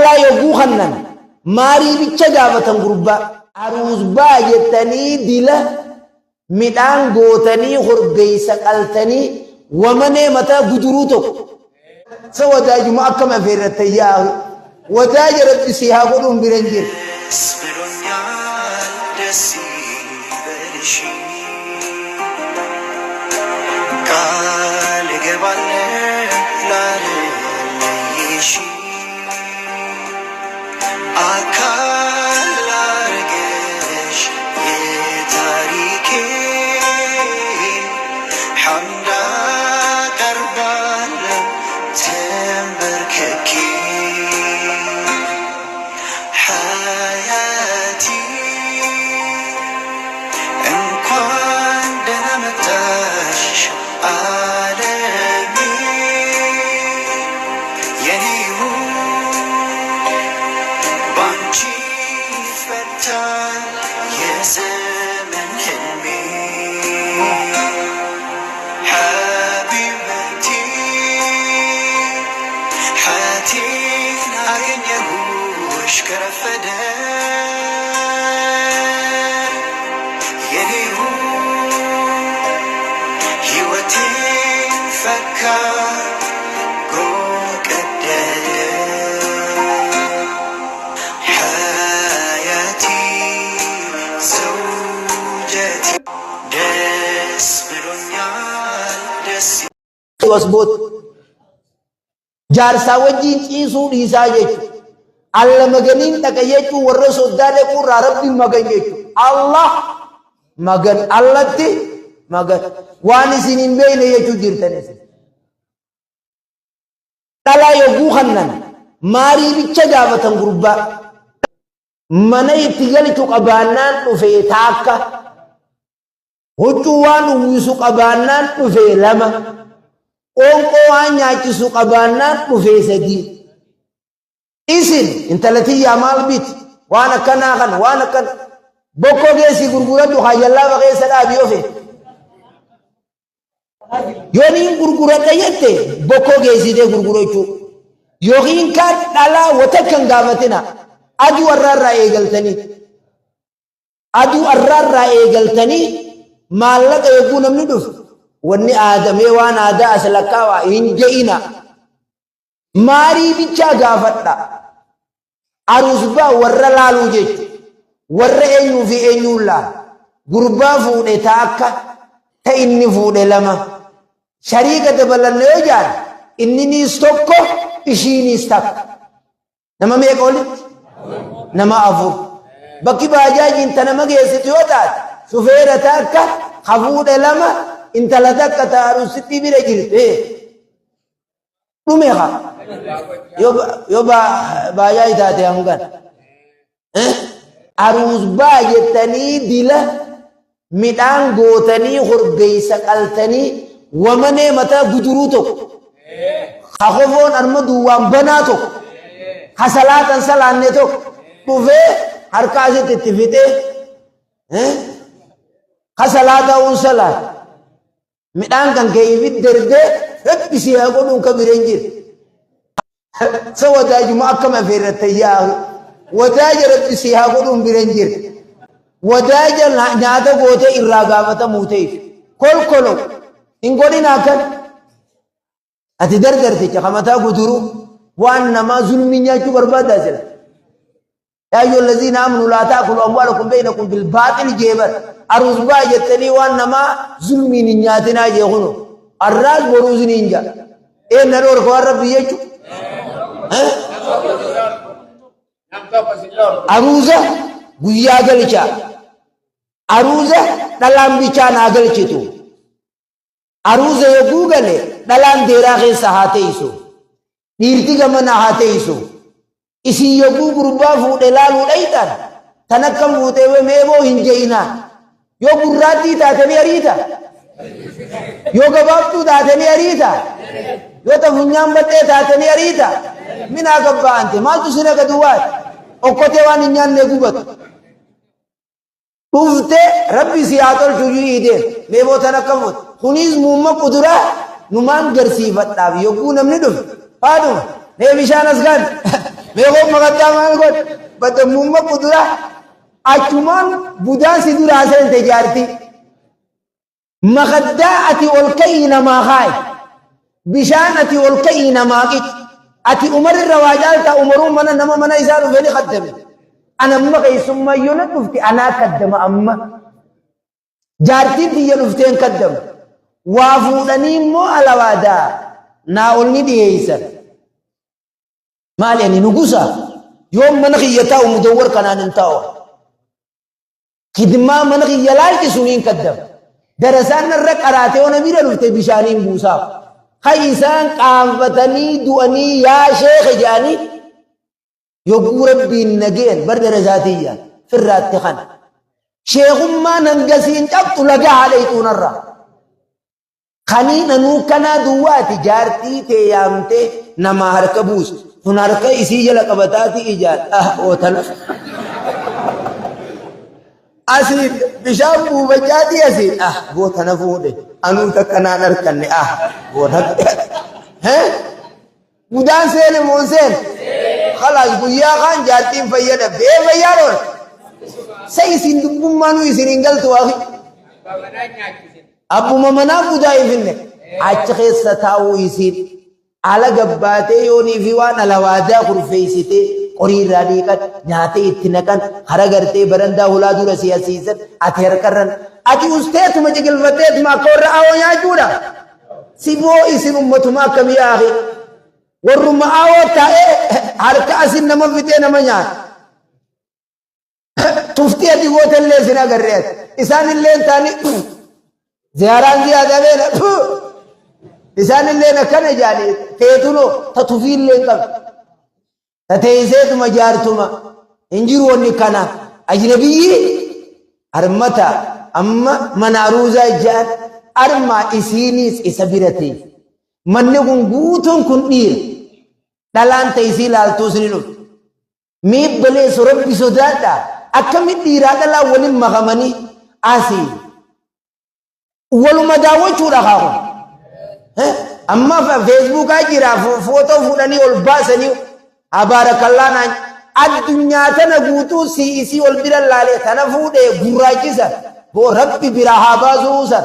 Dhalaa yogguu kannan maarii bicha gaafatan gurbaa. Aruuzbaa jettanii dila midhaan gootanii korbeeysa qaltanii wamanee mataa guduruu tokko. Sa wadaajuma akkam afeerrattan yaa wadaaja rabbi si haa godhuun bira hin jiru. ደስ ብሎኛል ደስ ይበልሽ ቃል እገባለሁ ላለለይሽ አካል ላርግሽ የታሪኬ ሐምድ አቀርባለሁ ተንበርክኬ ሐያቲ እንኳን ደህና መጣሽ ዓለሜ የኔ ባንቺ ይፈታል የዘመን ህልሜ ሐቢብቲ ሐያቴን አገኘሁሽ ከረፈደ የኔሁ ሕይወቴ ፈካ ጎህ ቀደደ ሐያቲ ዘውጀቲ ደስ ብሎኛል ደስ Wasboot jaarsaa wajjiin ciisuu dhiisaa jechuudha. Alla maganiin dhaqa jechuun warra soddaa dhaquurraa rabbiin magan jechuudha. Allah magan allatti magan waan isin hin beekne jechuu jirtan isin. Dhalaa yogguu kannan maarii bicha gaafatan gurbaa. Mana itti galchu qabaannaan dhufee taakka. Huccuu waan uwwisu qabaannaan dhufee lama. Qoonqoo waan nyaachisu qabaannaan dhufee sadii. Isin intala tiyyaa maal biti? Waan akkanaa kana waan akkana. Bokkoo geessii gurguradhu hayyallaafa keessa dhaabi yoo feete. Yoo niin gurguradha jette bokkoo geessitee gurgurachuu. Yookiin kaan dhalaa watakka hin gaafatina. Aduu arraarraa eegaltanii. Aduu arraarraa eegaltanii maallaqa yogguu namni dhufu wanni aadamee waan aadaa as lakkaawaa hin je'ina. Maarii bichaa gaafadha. Aruusbaa warra laaluu jechu. Warra eenyuu fi eenyuun laala. Gurbaa fuudhe taakka ta inni fuudhe lama. Shariika dabalanna yoo jaan inniniis tokko ishiiniis takka. Nama meeqa walitti? Nama afur. Bakki baajaajiin ta nama geessitu yoo taate shufeera takka ka fuudhe lama intala takka ta aruusittii bira jirtu. Dhume haa. Yoo baajaaji taate hangan. Aruusbaa jettanii dila midhaan gootanii korbeeysa qaltanii wamanee mataa guduruu tokko. Ka kofoon arma duwwaan banaa tokko. Ka salaatan salaanne tokko. Dhufee harka asitti itti fixee. Ka salaataa uun salaata. Midhaan kan kee ibid darbee rabbi si haa godhuun ka bira hin jiru. Sa wadaajuma akkam afeerratta yaa wadaaja rabbi si haa godhuun bira hin jiru. Wadaaja nyaata gootee irraa gaafatamuu ta'eef kolkolo hin godhin akkan. Ati dardarticha ka mataa guduruu waan namaa zulmii nyaachuu barbaadaa sila. Yaa ayyuhal laziina aamanu laa ta'kulu amwaalakum baynakum bil baaxil jee bar. Aruus baa jettanii waan namaa zulmiin hin nyaatinaa jee kunu. Arraas boruus ni hin jaa. Eenna dhoorka waan rabbi jechu. Aruuza guyyaa galchaa. Aruuza dhalaan bichaa naa galchitu. Aruuza yogguu gale dhalaan deeraa keessa haa teessu. Dhiirti gamana haa teessu. Isin yogguu gurbaa fuudhe laaluu dhayxan tan akkam fuutee meeboo hin je'inaa. Yoo gurraattii taate ni ariita. Yoo gabaabtuu taate ni ariita. Yoo ta funyaan baxxee taate ni ariita. Minaa gabbaa'ante maaltu si naqa duwwaati. Okkotee waan hin nyaanne gubatu. Dhufte rabbi si haa tolchu ji'i deem. Mee bootan akkam fuute. Kunis muumma quduraa numaan garsiifadhaaf yogguu namni dhufe. Faaduma mee bishaan as gaan. Mee koo makaddaa maal godhe? Badda muumma qudura achumaan budaan si duraa seente jaartii. Makaddaa ati ol ka'ii namaa kaa'i. Bishaan ati ol ka'ii namaa qici. Ati Umar irra waa caaltaa Umaruun mana nama mana isaa dhufe ni kaddame. Ana amma keessummaa yoo na dhufte anaa kaddama amma. Jaartiin tiyya dhuftee hin kaddamu. Waa fuudhanii immoo alawaadaa naa ol ni dhiyeessan. Maali ani nugusa yoon mana kiyya taa'u mudawwar kanaan hin taa'u. Khidmaa mana kiyya laalchisu niin kaddama. Darasaan narra qaraatee ona bira dhufte bishaaniin buusaaf. Kan isaan qaanfatanii du'anii yaa sheekhe jedhanii yogguu rabbiin nageen bar darasaa tiyya firraatti kana. Sheekummaan hangasiin cabxu laga haadha ixuunarra. Kaniin anuu kanaa duwwaati jaartii tee yaamtee namaa harka buusu. Kun harka isii jala qabataati ijaan ah ootana. Asiin bishaan buufachaatii asiin ah gootana fuudhe anuu takka naan harkanne ah goota. Budaan seene moo hin seene? Khalaas guyyaa kaan jaartiin fayya dhabde. Ee fayyaa dhoorte. Sa isin dubbummaanuu isin hin galtu akhi. Abbuma manaa budaa hin finne. Achi keessa taa'uu isiin ala gabbaatee yoonii fi waan alawaadaa kurfeessitee qorii irraa dhiiqan nyaatee itti naqan hara gartee barandaa hulaa dura si hasiisan ati harkarran ati usteetuma ciqilfatteetuma akka warra aawoo nyaachuudha. Siboo isin ummatuma akkamii yaa akhi? Warruma aawoo taa'ee harka asin nama fixee nama nyaata. Tuftii ati gootellee isin agarree ati. Isaan illee taanii ziyaaraan ziyaadaa beena. Isaan illee akkana jaanii teetunoo ta tufii illee hin qabdu. Ta teeyseetuma jaartuma hin jiru wanni kana ajnabiyyi armata amma mana aruuzaa ijja'an armaa isiiniis isa bira teeyse. Manni kun guutuun kun dhiira. Dhalaan teeysii laaltuus ni dhufti. Mee baleessu rabbi sodaadha. Akkami dhiiraa dhalaa waliin makamanii asii Waluma daawwachuudha kaa kun. Amma feesbuukaa jira footoo fuudhanii ol baasanii abaarakallaa naan addunyaa tana guutuu si isii ol bira laalee tana fuudhee gurraachisa boo rabbi biraa haa baasuu san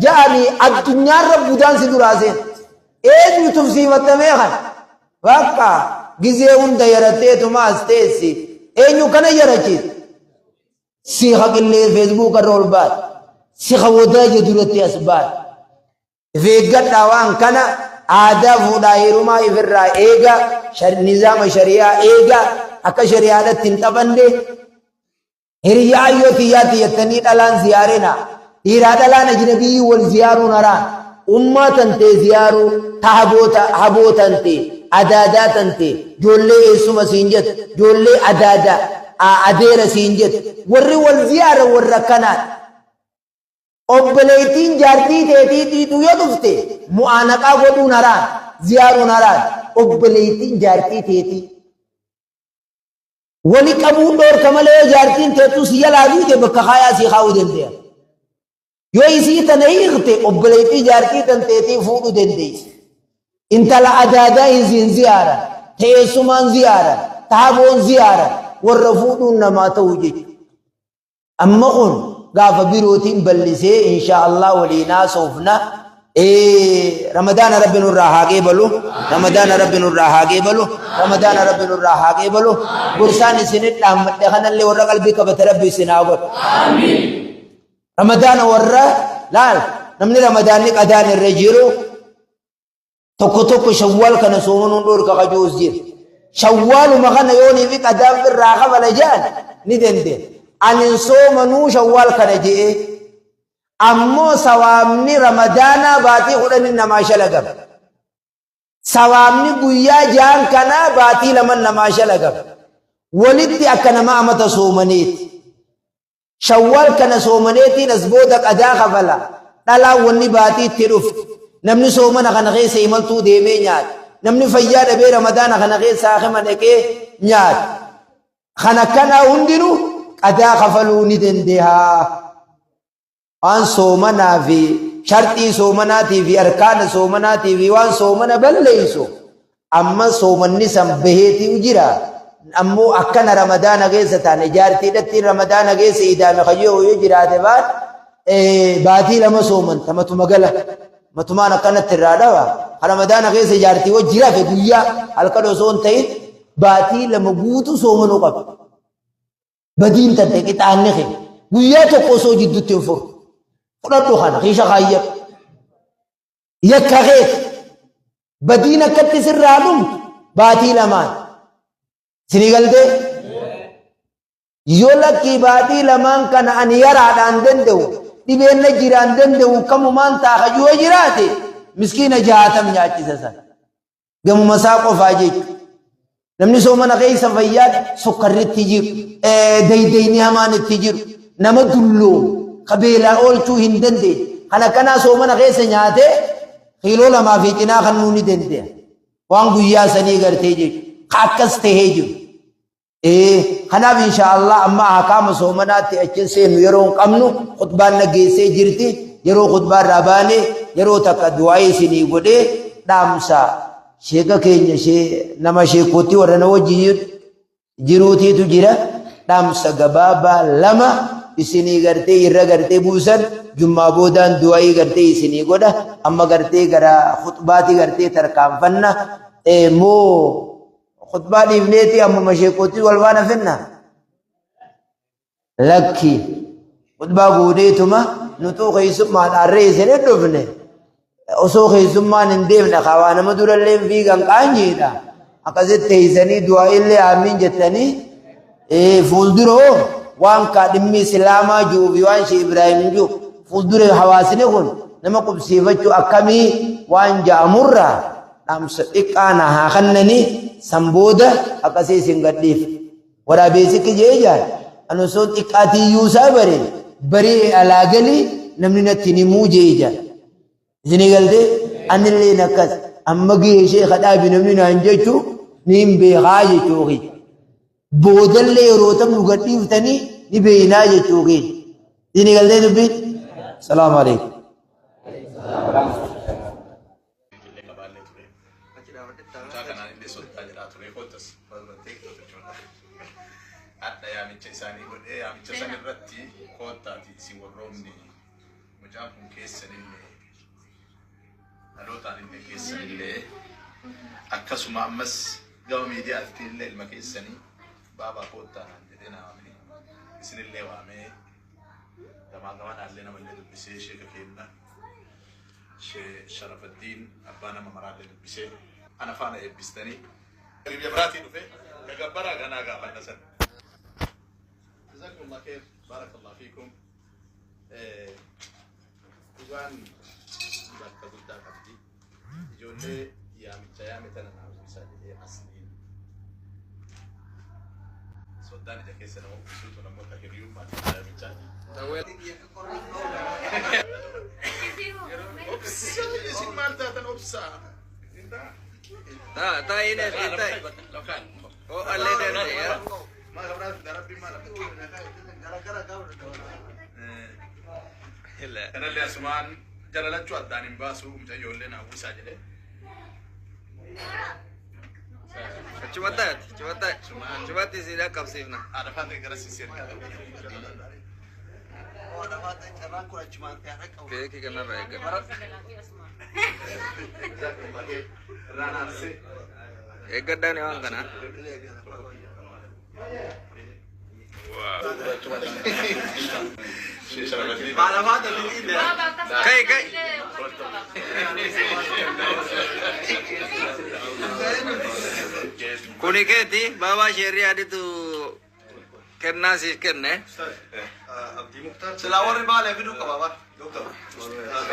ja'anii addunyaarra budaan si duraa seen eenyu tufsiifattamee kana bakka gizee hunda yaratteetuma as teessi eenyu kana yarachiisa. Si ka qillee Facebook irra ol baate. Si ka wadaaja duratti as baate. If eeggadhaa waan kana aadaa fuudhaa heerumaa ifirraa eega nizaama shari'aa eega akka shari'aadhatti hin taphanne hiriyyaa ayyoo tiyyaatti jettanii dhalaan ziyaarina dhiiraa dhalaan ajnabiyyii wal ziyaaruun haraan ummaa tantee ziyaaruu ta haboota haboo tantee adaadaa tantee joollee eessuma siin jettu joollee adaadaa adeera siin jettu warri wal ziyaara warra akkanaadha. Obboleettiin jaartii teetiitiitu yoo dhufte mu'aanaqaa godhuun haraam ziyaaruun haraam obboleettiin jaartii teetii. Wali qabuun dhoorka malee yoo jaartiin teettuu si jalaa duute bakka kaayaa sii kaa'uu dandeenya. Yoo isii tana hiikte obboleettii jaartii tan teetii fuudhuu dandeessi. Intala adaadaa hin siin ziyaaran, teessumaan ziyaaran, taaboon ziyaaran warra fuudhuun namaa ta'u jechuudha. Amma kun gaafa birootiin bal'isee inshaa Allah waliin haasofna. Ramadaana Rabbi nurraa haa qeebalu. Ramadaana Rabbi nurraa haa qeebalu. Ramadaana Rabbi nurraa haa qeebalu. Gorsaan isinit dhaammadhe kanallee warra qalbii qabate Rabbi isin haa godhu. Ramadaana warra laal namni ramadaanni qadaan irra jiru tokko tokko shawwaal kana soomanuun dhoorka kajuus jira. Shawwaaluma kana yoonii fi qadaan irraa kafala jedhan ni dandeenya. Ani hin soomanuu shawwaal kana je'ee ammoo sawaabni ramadaanaa baatii kudhanin namaa shalagama. Sawaabni guyyaa ja'an kanaa baatii laman namaa shalagama. Walitti akka nama amata soomaneeti. Shawwaal kana soomaneetiin as booda qadaa kafala. Dhalaan wanni baatii itti dhufti. Namni soomana kana keessa imaltuu deemee nyaata. Namni fayyaa dhabee ramadaana kana keessa haakima dhaqee nyaata. Kan akkanaa hundinuu qadaa kafaluu ni dandeeha. Waan soomanaa fi sharxii soomanaatii fi arkaana soomanaatii fi waan soomana balleessu amma soomanni san baheetii jira. Ammoo akkana Ramadaana keessa taane jaartiidhatti Ramadaana keessa idaame kayyoo yoo jiraate baan baatii 2 soomanta matuma gala. Matumaan akkanatti irraa dhawa. Ramadaana keessa jaartii wajji rafe guyyaa halkan osoo hin ta'in baatii 2 guutuu soomanuu qaba. Badiin tante qixaanni kee guyyaa tokko osoo jidduutti hin furu. Fudhadhu kana kiisha kaayyadhu. Yakka keeti. Badiin akkatti sirraa dhumtu baatii 2n. Isinii galtee? Yoo lakkii baatii 2n kana ani yaraadhaan danda'u, dhibeen na jiraan danda'u kamumaan taa'a yoo jiraate miskiina 60 nyaachisa san. Gamuma isaa qofaa jechuudha. Namni soomana keessa fayyaa sukkarri itti jiru, daydayni hamaan itti jiru, nama dulloome, ka beelaa oolchuu hin dandeenye. Kan akkanaa soomana keessa nyaatee kiiloo 2 fi cinaa kennuu ni danda'a. Waan guyyaa sanii gartee jechuudha. Ka akkas tahee jiru. Kanaaf insha Allah amma ahkaama soomanaatti achi seennu yeroo hin qabnu, khutbaan na geessee jirti. Yeroo khutbaa irraa baane yeroo takka du'aa isinii godhee dhaamsa sheeka keenya ishee nama sheekootti warra na wajjin jiruutiitu jira. Dhaamsa gabaabaa 2 isinii gartee irra gartee buusan jummaa boodaan du'aa gartee isinii godha. Amma gartee gara khutbaatti gartee tarkaanfanna. Moo khutbaa dhiifneeti ammuma sheekootti wal faana finna? Lakki khutbaa gooneetuma nutuu keessummaan harree isin hin dhufne osoo keessummaan hin deemne kawaa nama durallee hin fiigan qaanyiidha. Akkasitti teessanii du'aa illee aamiin jettanii fuulduroo waan kaa dhimmi islaamaa jiru fi waan shee Ibraahim jiru fuulduree hawaasni kun nama qubsiifachuu akkamii waan ja'amurraa dhaamsa xiqqaa na haa kennanii san booda akkasii isin gadhiif. Waraabeessi kijee jaan ani osoo xiqqaatii iyyuu isaa bare baree alaa galii namni natti hin himuu jee jaan. Isinii galtee anilleen akkas amma gahee ishee kadhaabi namni naan jechuu ni hin beekaa jechuu kiyya. Boodallee yeroo tam nu gadhiiftanii ni beeynaa jechuu kiyya. Isinii galtee dubbiin? Salaamu alaikum. Illee qabaallee ture. Mucaa kanaan illee soddaa jedhaa ture koottas barbattee jechuudha. Hadha yaamicha isaanii godhee yaamicha san irratti koottaati isin warroonni mucaan kun keessanillee dhalootaan illee keessanillee akkasuma ammas gama miidiyaatti illee ilma keessanii baabaa koottaa naan jedhee na waamee isinillee waamee gamaa gamanaallee namallee dubbisee sheeka keenna Shee Sharafaddiin abbaa nama maraallee dubbisee ana faana eebbistanii. Biyya biraatii dhufe gagabbaraa ganaa gaafanna san. Jazakumullah khair, barakallahu fiikum. Dhugaan bakka guddaa qabdi. Ijoollee yaamicha yaame tana naa uwwisaa jedhee asliin. Soddaan ija keessa nama uwwisuutu namoota hiriyummaati yaamichaati. Isin maal taatan obsaa? Taa'in ta'i. Oh, allee danda'e. Kanallee asumaan jalalachuu addaan hin baasu mucayyoollee na uwwisaa jedhee. Achumatti achumatti achumatti si dhaqqabsiifna. Haadha faatee gara sisee ergaa. Keekii kanarraa eeggadha. Irraan aansee. Eeggadhaan waan kana. Kai kai. Kuni keeti baabaa sheerrii aditu kennaa siif kenne. Silaa warri baalee fiduu qaba bar. Doktor.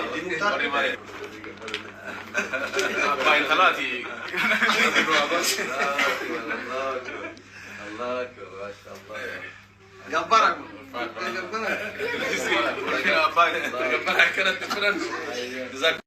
Abdii Muktaar. Abbaa intalaati. Gabbara kun. Gabbara. Abbaa gabbara akkanatti fudhannu.